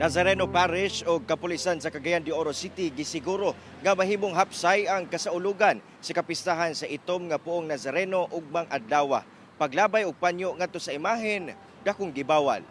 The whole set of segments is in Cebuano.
Nazareno Parish o Kapulisan sa Cagayan de Oro City gisiguro nga mahimong hapsay ang kasaulugan sa kapistahan sa itom nga Poong Nazareno ugmang adlaw. Paglabay og panyo ngadto sa imahen dakong gibawal.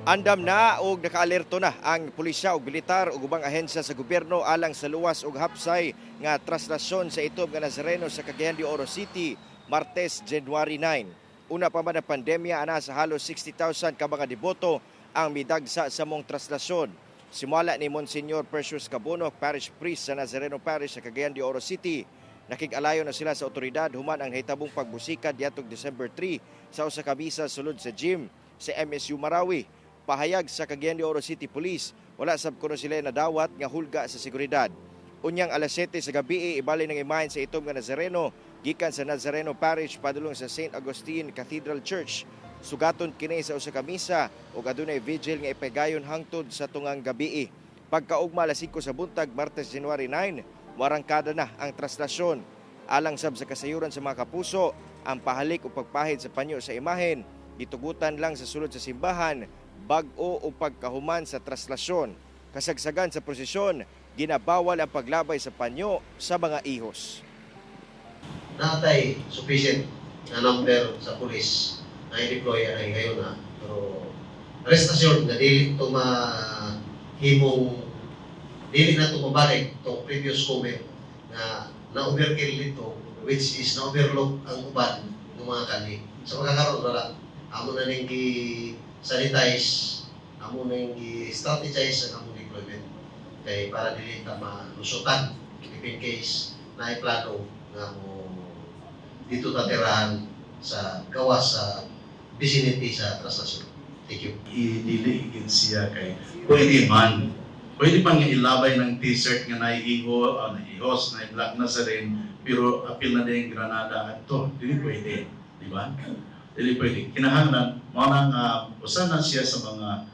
Andam na og nakaalerto na ang pulisya ug militar ug ubang ahensya sa gobyerno alang sa luwas ug hapsay nga traslasyon sa itom nga Nazareno sa Cagayan de Oro City Martes, January 9. Una pa man ang pandemya, ana sa halos 60,000 ka mga deboto ang midagsa sa mong traslasyon. Simula ni Monsignor Precious Cabuno, parish priest sa Nazareno Parish sa Cagayan de Oro City. Nakig-alayo na sila sa otoridad human ang nahitabong pagbusikad diatong December 3 sa usa ka misa sulod sa gym sa MSU Marawi. Pahayag sa Cagayan de Oro City Police, wala sab kuno sila nadawat nga hulga sa seguridad. Unyang alas 7 sa gabi, ibalin ng imahen sa itom nga Nazareno gikan sa Nazareno Parish padulong sa St. Augustine Cathedral Church. Sugaton kini sa usa ka misa ug adunay vigil nga ipagayon hangtod sa tungang gabi. Pagkaugma alas 5 sa buntag, Martes, January 9, moarangkada na ang traslasyon. Alang sab sa kasayuran sa mga kapuso, ang pahalik o pagpahid sa panyo sa imahen gitugutan lang sa sulod sa simbahan bag-o o pagkahuman sa traslasyon. Kasagsagan sa prosesyon, ginabawal ang paglabay sa panyo sa mga ihos. Naa tay sufficient na number sa police na i-deploy ay ngayon na. Pero rest assured na dili ito mahimong, dili na ito mabalik itong previous comment na na-overkill dito, which is na-overlook ang uban ng mga kali. Sa pagkakaroon, wala. Amo na ning gi-sanitize, amo na ning gi-strategize ang among deployment kay para dili ta malusutan if in case na plano nga mo dito tatirahan sa gawas sa vicinity sa traslasyon. Thank you. I-dili gid siya kay pwede man nga ilabay ng T-shirt nga naiiho, naihos na Black Nazarene, pero apil na din Granada adto, dili pwede, di ba? Dili pwede. Kinahanglan mao na nga usa na siya sa mga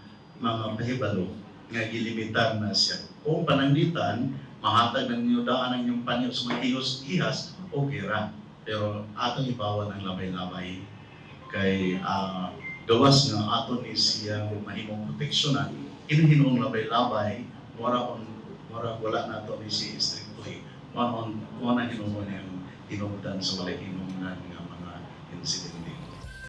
pahibalo nga gilimitar na siya. Kung pananglitan mahatag ng inyo daan ang inyong panyo sa mga ihos ihas, okay ra, pero atong ibawal ang labay-labay kay gawas nga ato ni siyang mahimong proteksyonan, kini hinuong labay-labay, mura on mura wala nato ni si strictly mo on mo na hinuon yung hinungdan sa walay hinungdan nga mga incident.